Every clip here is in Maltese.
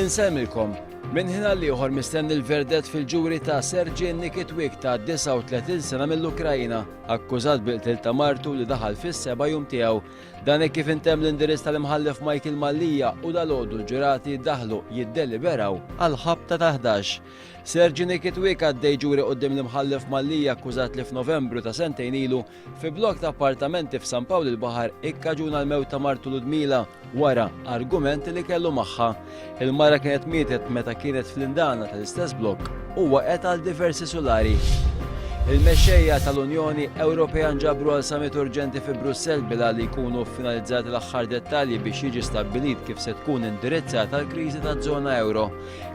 Insellmilkom. Minn ħin għal ieħor mistenni l-verdett fil-ġuri ta' Sergei Nikitwik ta' 39 sena mill-Ukrajna, akkużat bil-qtil ta' martu li daħal fis-seba' jum tiegħu. Dan hekk kif intemm l-indirizz tal-Imħallef Michael Mallia u dalgħodu l-ġurati daħlu jiddeliberaw għall-ħabta ta' 11. Sergei Nikitwik għaddej ġuri quddiem l-Imħallef Mallia akkużat li f'Novembru ta' sentejn ilu Fi blokk ta' appartamenti f'San Pawl il-Baħar ikkaġuna l-mewt ta' martu Ludmila wara argument li kellu magħha. Il-mara kienet mietet meta kienet fl-indana tal-istess blokk u waqgħet għal diversi sulari. Il-mexxejja tal-Unjoni Ewropea nġabru għal summit urġenti fi Brussell bila li jkunu finalizzati l-aħħar dettalji biex jiġi stabbilit kif se tkun indirizzata l-kriżi taż-żona euro.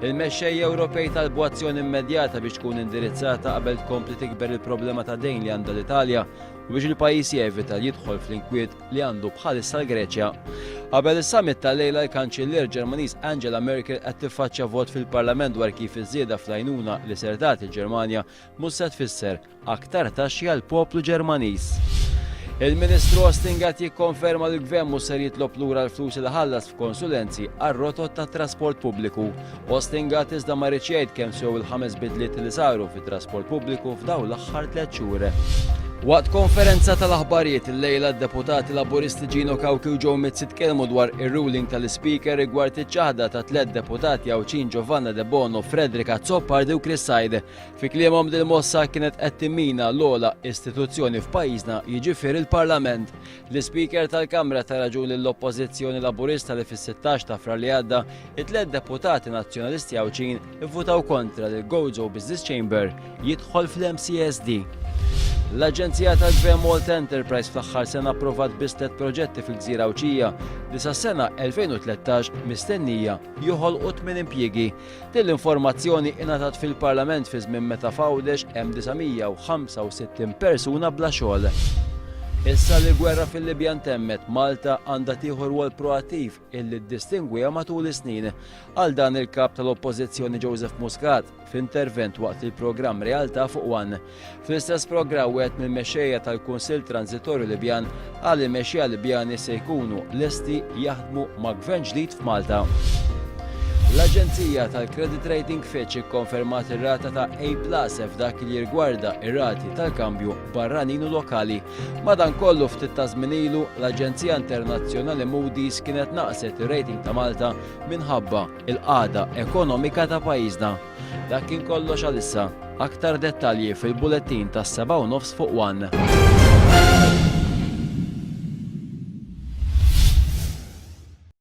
Il-mexxejja Ewropej talbu azzjoni immedjata biex tkun indirizzata qabel tkompli tikber il-problema ta' dejn li għandha l-Italja u biex il-pajjiż jevita li jidħol fl-inkwiet li għandu bħalissa l-Greċja. Qabel is-summit tal-lejla l-Kanċillier Ġermaniż Angela Merkel qed tiffaċċja vot fil-Parlament dwar kif iż-żieda fl-għajnuna li ser tagħti l-Ġermanja mhux se tfisser Aktar taxxi għall-poplu Ġermaniż. Il-Ministru Austin Gatt jikkonferma li l-Gvern mhux ser jitlob lura l-flus li ħallas f'konsulenzi għar-rotot tat-trasport pubbliku. Austin Gatt iżda ma riedx jgħid kemm sew il-ħames bidliet li saru fit-trasport pubbliku f'dawn l-aħħar tliet xhur. Waqt konferenza tal-aħbarijiet illejla d-deputati Laburisti Gino Cauchi u Joe Mizzi tkellmu dwar ir-ruling tal-Ispeaker rigward iċ-ċaħda ta' tliet deputati Għawdxin Giovanna Debono, Frederick Azzopardi u Chris Said. Fi kliemhom dil-mossa kienet qed timmina l-ogħla istituzzjoni f'pajjiżna jiġifieri l-Parlament. L-Ispeaker tal-Kamra ta raġun lill-Oppożizzjoni Laburista li fis-16 ta' Frar li għadda, it-tliet deputati Nazzjonalisti Għawdxin ivvutaw kontra li l-Gozo Business Chamber jidħol fl-MCSD. L-Aġenzija tal-Gvern Malta Enterprise fl-aħħar sena approvat biss tliet proġetti fil-Gżira Għawdxija li sas-sena 2013 mistennija joħolqu tmien impjiegi. Din l-informazzjoni ingħatat fil-Parlament fi żmien meta f'Għawdex hemm 965 persuna bla xogħol. Issa li l-gwerra fil-Libja ntemmet, Malta għandha tieħu rwol proattiv illi ddistingwiha matul is-snin. Qal dan il-Kap tal-Oppożizzjoni Joseph Muscat f'intervent waqt il-programm Realtà fuq One. Fl-istess programm wieħed mill-mexxejja tal-Kunsill Transitorju Libjan qal li l-mexxejja Libjani se jkunu lesti jaħdmu ma' gvern ġdid f'Malta. L-aġenzija tal-credit rating Fitch ikkonfermat ir-rata ta' A plus f'dak li jirgwarda ir-rati tal-kambju barranin u lokali. Madankollu ftit ta' żmien ilu, l-aġenzija internazzjonali Moody's kienet naqset ir-rating ta' Malta minħabba il-qagħda ekonomika ta' pajjiżna. Dak kien kollox għalissa. Aktar dettalji fil-bulettin tas-7:30 fuq One.